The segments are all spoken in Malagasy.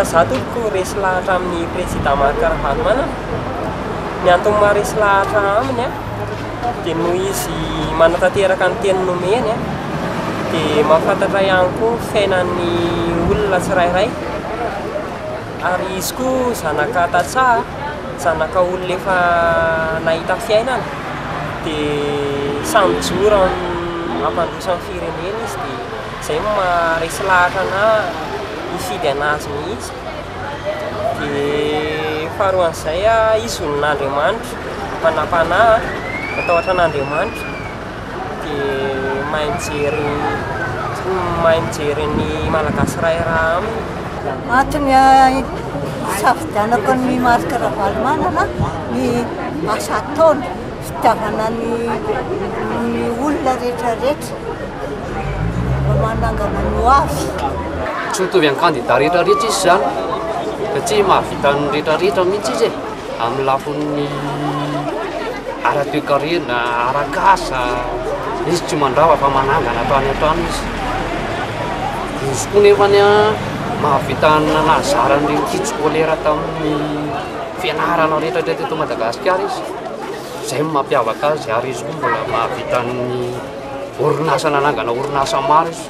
Za tompoko resy lahatra amin'ny président Marc Ravalomanana. Ny antony maha-resy lahatra aminy dia noho izy manatanteraka ny teny nomeny dia mahafantatra ihany koa ny fiainan'ny olona tsirairay. Ary izy koa zanaka tantsaha, zanaka olona efa nahita fiainana dia samy mijoro hampandroso ny firenena izy dia izay no maha-resy lahatra anahy hifidy anazy mihitsy. Dia faharoan'izay, izy olon'Andriamanitra, manam-panahy, matahotra an'Andriamanitra, dia mahay mijery mahay mijery ny Malagasy iray rà aminy. Antony hisafidianako an'i Marc Ravalomanana ny asa ataony, fitiavana ny ny olona rehetra rehetra mba manangana ny ho avy. Tsy mitovy amin'ny kandida rehetra rehetra izy izany satria mahavita ny rehetra rehetra mihitsy izy e, amin'ny lafiny ara-toekarena, arak'asa, izy tsy mandrava fa manangana hatrany hatrany izy. Izy koa nefany an, mahavita nanazara an'ireny kit scolaire tamin'ny fianarana rehetra rehetra teto Madagasikara izy. Izay no mampiavaka azy ary izy koa mbola mahavita ny orinasa, nanangana orinasa maro izy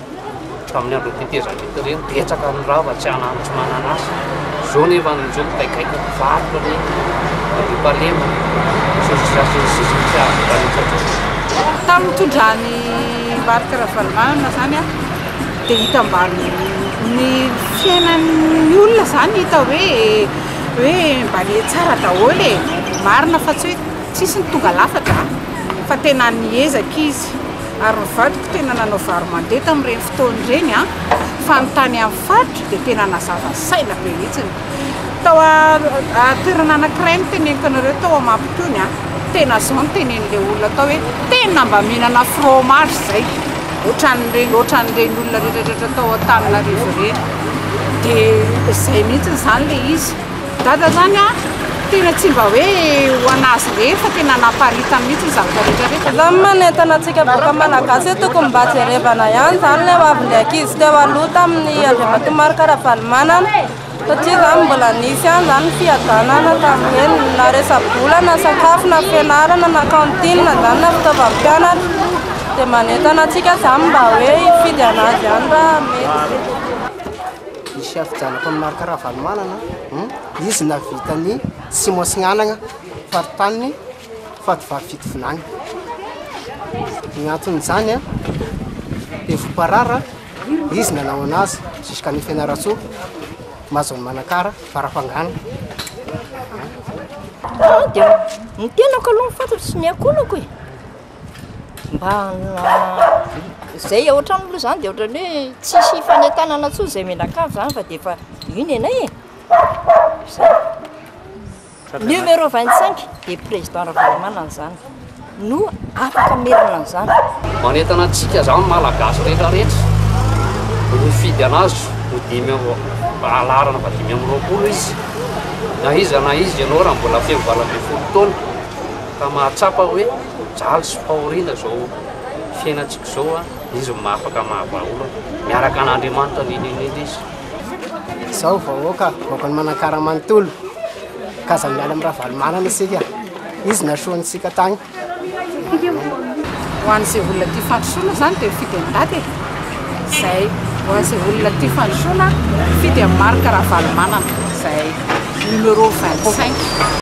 tamin'ny andron'ny tetezamita ireny, betsaka ny rava tsy hanano tsy manana asa. Izao nefa izao mikaikaika mpivarotra ny fandriampahalemana sy ny sisa sy ny sisa tsy ahavitana intsony. Tamin'ny nitondran'i Marc Ravalomanana izany dia hita mba ny fiainan'ny olona izany hita hoe hoe mba nihatsara daholo e! Marina fa tsy hoe tsisy ny tonga lafatra a! Fa tena niezaka izy ary ny vadiko tena nanao varo-mandeha tamin'ireny fotoana ireny a! Fa ny tany amin'ny faritra dia tena nazava saina be mihitsy. Tao toerana anankiray no teneniko anareo tao Mampikony a! Tena zao no tenenin'ilay olona tao hoe tena mba mihinana fromage zay! Ohatran'ireny ohatran'ireny olona rehetra rehetra tao Antananarivo ireny. Dia izay mihitsy izany ilay izy. Dada izany an, tena tsy mba hoe ho an'azy irery fa tena naparitany mihitsy ny zavatra rehetra rehetra. Izany manentana antsika vahoaka malagasy hoe tokony mba jerevana ihany izany ilay ho avin'ny ankizy teo aloha tamin'ny Andriamatoa Marc Ravalomanana. Satria izany mbola nisy ihany izany ny fiadanana tamin'ireny, na resa-bola na sakafo na fianarana na cantine izany na fitaovam-pianatra. Dia manentana antsika izany mba hoe hifidy an'azy ihany raha mety. Ny fiafidianako an'i Marc Ravalomanana, izy nahavita ny Simon Signanagna, faritanin'i Fativato Fitovinagny. Ny anton'izany, Bevoparara, Izy nanao anazy jusqu'à ny Fianarantsoa, Mahazo an'i Manakara, Farafangana. Ah, dia ny tenako aloha ny fantatro sy ny ankohonako e. Mba izay ao an-trano aloha izany dia ohatran'ny hoe tsisy fanentanana intsony izay mianakavy izany fa dia efa io ny anay e. Izay. Numéro 25 dia président Ravalomanana izany no afaka merina an'izany. Manentana antsika zany Malagasy rehetra rehetra mifidy anazy ho dimy amby laharana faha 25 izy na iza na iza ianao raha mbola feno 18 taona ka mahatsapa hoe jaly sy fahoriana izao fiainantsika izao a izy no mahafaka mahavaha olana miaraka an'Andriamanitra indrindra indrindra izy. Izao vahoaka, vahoakan'i Manakara manontolo, ka aza miala amin'i Ravalomanana isika, izy nasoantsika tagny. Ho an'izay olona tia fandrosoana izany dia mifidy an'i Dada e! Izay. Ho an'izay olona tia fandrosoana, mifidy an'i Marc Ravalomanana. Izay. Numéro 25.